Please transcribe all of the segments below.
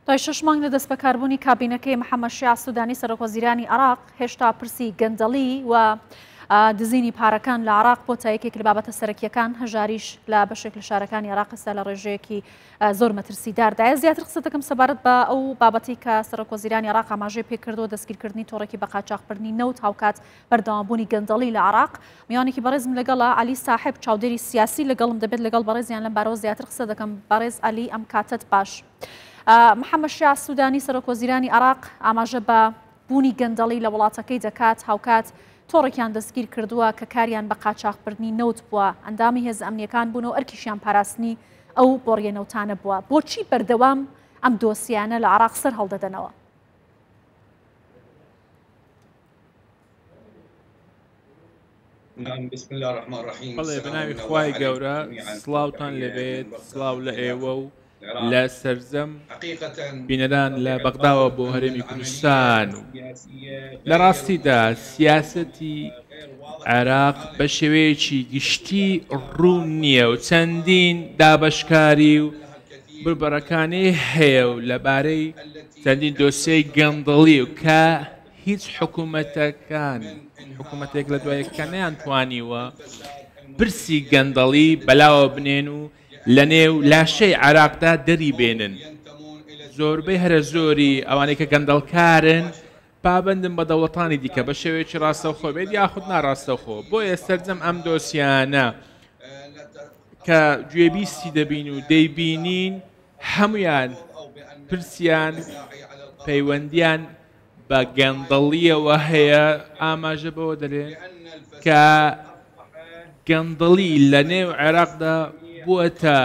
دوای شەش مانگ لە دەستبەکاربوونی کابینەکەی محەممەد شیاع سوودانی سەرۆکوەزیرانی عێراق، هێشتا پرسی گەندەڵی و دزینی پارەکان لە عێراق بۆتە یەکێک لە بابەتە سەرەکییەکان، هەژاریش لە بەشێک لە شارەکانی عێراق ئێستا لە ڕێژەیەکی زۆر مەترسیداردایە. زیاتر قسە دەکەم سەبارەت بە ئەو بابەتەی کە سەرۆکوەزیرانی عێراق ئاماژەی پێکردووە، دەستگیرکردنی تۆڕێکی بەقاچاخبردنی نەوت هاوکات بەردەوامبوونی گەندەڵی لە عێراق. میوانێکی بەڕێزم لەگەڵە، عەلی ساحێب، چاودێری سیاسی لەگەڵم دەبێت، لەگەڵ بەڕێزیان لەم بارەوە زیاتر قسە دەکەم. بەڕێز عەلی ئەم کاتەت باش. محەممەد شیاع سوودانی سەرۆکوەزیرانی عێراق ئاماژە بە بوونی گەندەڵی لە وڵاتەکەی دەکات، هاوکات تۆڕێکیان دەستگیر کردووە کە کاریان بە قاچاخبردنی نەوت بووە، ئەندامی هێزە ئەمنییەکان بوون و ئەرکیشیان پاراستنی ئەو بۆڕیە نەوتانە بووە. بۆچی بەردەوام ئەم دۆسیانە لە عێراق سەرهەڵدەدەنەوە؟ بەڵێ بەناوی خوای گەورە سڵاوتان لێبێت سڵاو لە ئێوە و لە سەرجەم بینەران لە بەغداوە بۆ هەرێمی کوردستان و لە ڕاستیدا سیاسەتی عێراق بە شێوەیەکی گشتی ڕوون نییە و چەندین دابەشکاری و بربەرەکانی هەیە و لەبارەی چەندین دۆسیەی گەندەڵی و کە هیچ حکومەتەکان حکومەتێک لە دوای یەکەکان نەیانتوانیوە پرسی گەندەڵی بەلاوە بنێن و لە نێو لاشەی عێراقدا دەری بێنن. زۆربەی هەرە زۆری ئەوانەی کە گەندەڵکارن پابەندن بە دەوڵەتانی دیکە بە شێوەیەکی ڕاستەوخۆ بێت یاخود ناڕاستەوخۆ. بۆیە سەرجەم ئەم دۆسیانە کە گوێبیستی دەبین و دەیبینین هەمویان پرسیان پەیوەندیان بە گەندەڵیەوە هەیە ئاماژە بەوە دەرێن کە گەندەڵی لە نێو عێراقدا بووەتە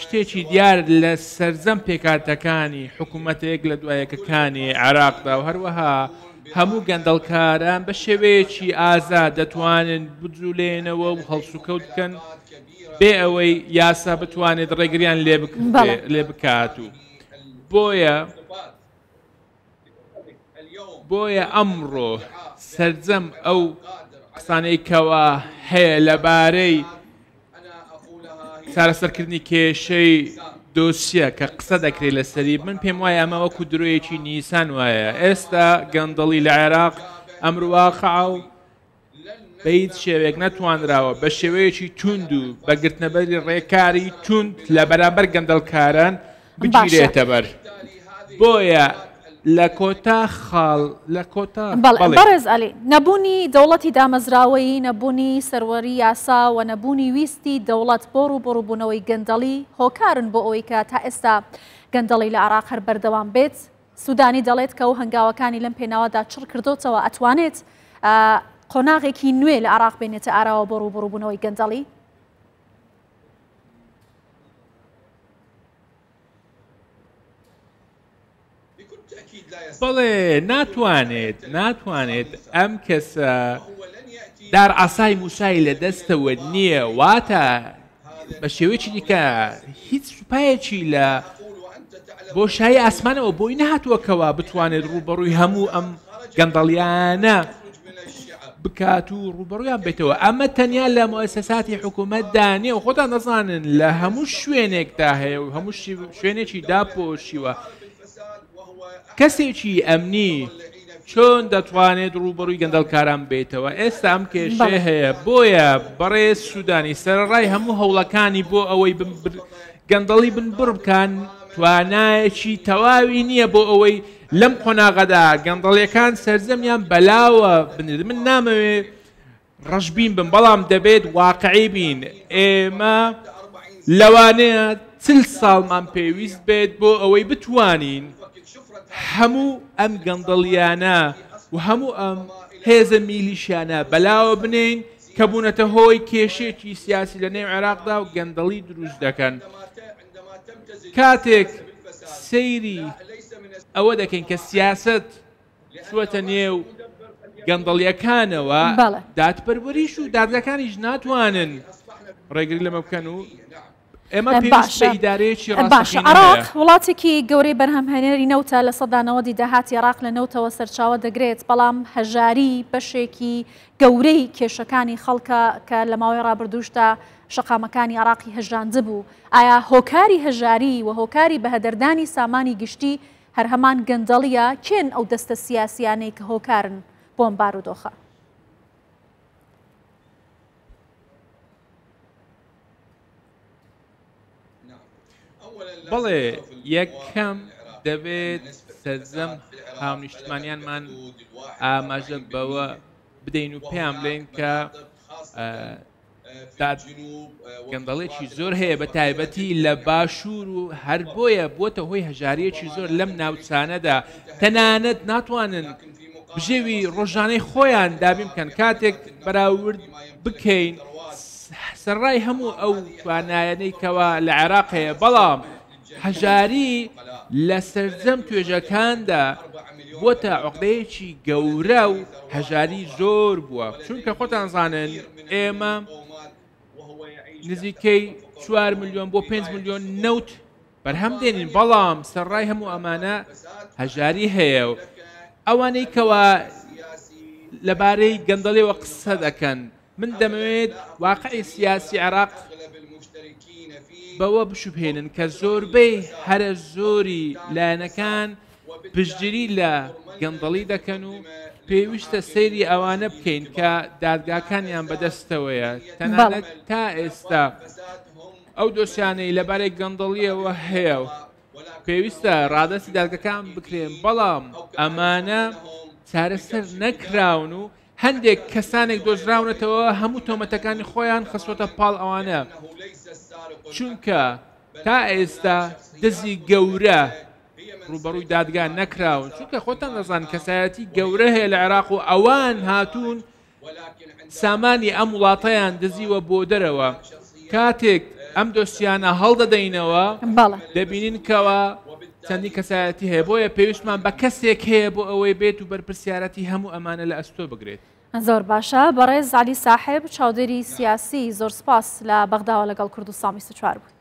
شتێکی دیار لە سەرجەم پێکاتەکانی حکوومەتێک لە دوایەکەکانی عێراقدا و هەروەها هەموو گەندەڵکاران بە شێوەیەکی ئازاد دەتوانن بجولێنەوە و هەڵسوکەوت بکەن بێ ئەوەی یاسا بتوانێت ڕێگریان لێ بکات و بۆیە بۆیە ئەمڕۆ سەرجەم ئەو قسانەی کەوا هەیە لەبارەی چارەسەرکردنی کێشەی دۆسیە کە قسە دەکرێت لەسەری من پێم وایە ئەمە وەکو درۆیەکی نیسان وایە ئێستا گەندەڵی لە عێراق ئەمرواقع و بە هیچ شێوەیەک نەتوانراوە بە شێوەیەکی توند و بە گرتنەبەری ڕێکاری توند لە بەرامبەر گەندەڵکاران بگیرێتە بەر. بۆیە لە کۆتا خاڵ لە کۆتا بەڵێ بەڕێز عەلی، نەبوونی دەوڵەتی دامەزراوەیی، نەبوونی سەروەری یاسا و نەبوونی ویستی دەوڵەت بۆ ڕووبەڕووبوونەوەی گەندەڵی هۆکارن بۆ ئەوەی کە تا ئێستا گەندەڵی لە عێراق هەر بەردەوام بێت. سودانی دەڵێت کە ئەو هەنگاوەکانی لەم پێناوەدا چڕ کردۆتەوە ئەتوانێت قۆناغێکی نوێ لە عێراق بێنێتە ئاراوە بۆ ڕووبەڕووبوونەوەی گەندەڵی. بەڵێ ناتوانێت ناتوانێت ئەم کەسە دار عەسای موسای لە دەستەوە نییە واتە بە شێوەیەکی دیکە هیچ سوپایەکی لە بۆشایی ئاسمانەوە بۆی نەهاتووە کەوا بتوانێت ڕووبەڕووی هەموو ئەم گەندەڵیانە بکات و ڕووبەڕوویان بێتەوە ئەمە تەنیا لە مؤسساتی حکوومەتدا نییە و خۆتان دەزانن لە هەموو شوێنێکدا هەیە و هەموو شوێنێکی داپۆشیوە کەسێکی ئەمنی چۆن دەتوانێت ڕووبەڕووی گەندەڵکاران بێتەوە؟ ئێستا ئەم کێشەیە هەیە، بۆیە بەڕێز سوودانی سەرەڕای هەموو هەوڵەکانی بۆ ئەوەی گەندەڵی بنبڕ بکان، توانایەکی تەواوی نییە بۆ ئەوەی لەم قۆناغەدا گەندەڵیەکان سەرجەمیان بەلاوە بنرێت. من نامەوێت ڕەشبین بم، بەڵام دەبێت واقعی بین. ئێمە لەوانەیە چل ساڵمان پێویست بێت بۆ ئەوەی بتوانین هەموو ئەم گەندەڵییانە و هەموو ئەم هێزە میلیشیانە بەلاوە بنێین کە بوونەتە هۆی کێشەیەکی سیاسی لە نێو عێراقدا و گەندەڵی دروست دەکەن. کاتێک سەیری ئەوە دەکەین کە سیاسەت چووەتە نێو گەندەڵیەکانەوە دادپەروەریش و دادگاکانیش ناتوانن ڕێگری لەمە بکەن و. ئێمە پێویست بە باشە ئیدارەیەکی باشە ڕاستەقینە عێراق هەیە. وڵاتێکی گەورەی بەرهەمهێنەری نەوتە، 90% داهاتی عێراق لە نەوتەوە سەرچاوە دەگرێت، بەڵام هەژاری بەشێکی گەورەی کێشەکانی خەڵکە کە لە ماوەی ڕابردووشدا شەقامەکانی عێراقی هەژاندبوو. ئایا هۆکاری هەژاری و هۆکاری بەهەدەردانی سامانی گشتی هەر هەمان گەندەڵییە؟ کێن ئەو دەستە سیاسییانەی کە هۆکارن بۆ ئەم بارودۆخە؟ بەڵێ یەکەم دەبێت سەرجەم هاونیشتمانیانمان ئاماژە بەوە بدەین و پێیان بڵێین کە داد گەندەڵێکی زۆر هەیە بە تایبەتی لە باشوور و هەر بۆیە بووەتە هۆی هەژاریەکی زۆر لەم ناوچانەدا تەنانەت ناتوانن بژێوی ڕۆژانەی خۆیان دابین بکەن کاتێک بەراورد بکەین سەرڕای هەموو ئەو توانایانەی کەوا لە عێراق هەیە بەڵام هەژاری لە سەرجەم توێژەکاندا بووەتە عقدەیەکی گەورە و هەژاری زۆر بووە چونکە خۆتان زانن ئێمە نزیکەی 4 میلیۆن بۆ 5 میلیۆن نەوت بەرهەم دێنین بەڵام سەرڕای هەموو ئەمانە هەژاری هەیە و ئەوانەی کەوا لەبارەی گەندەڵیەوە قسە دەکەن من دەمەوێت واقعی سیاسی عێراق بەوە بشوبهێنن کە زۆربەی هەرە زۆری لایەنەکان پشتگیری لە گەندەڵی دەکەن و پێویستە سەیری ئەوانە بکەین کە دادگاکانیان بەدەستەوەیە تەنانەت تا ئێستا ئەو دۆسیانەی لەبارەی گەندەڵیەوە هەیە و پێویستە ڕادەستی دادگەکان بکرێن بەڵام ئەمانە چارەسەر نەکراون و هەندێک کەسانێک دۆزراونەتەوە هەموو تۆمەتەکانی خۆیان خستووەتە پاڵ ئەوانە چونکە تا ئێستا دزی گەورە ڕوبەڕووی دادگا نەکراون چونکە خۆتان دەزان کەسایەتی گەورە هەیە لە عێراق و ئەوان هاتوون سامانی ئەم وڵاتەیان دزیوە بۆ دەرەوە کاتێک ئەم دۆسیانە هەڵدەدەینەوە دەبینین کەوا چەندین کەسایەتی هەیە بۆیە پێویستمان بە کەسێک هەیە بۆ ئەوەی بێت و بەرپرسیارەتی هەموو ئەمانە لە ئەستۆ بگرێت. زۆر باشە بەڕێز عەلی ساحێب چاودێری سیاسی زۆر سپاس لە بەغداوە لەگەڵ کوردستان 24 بوویت.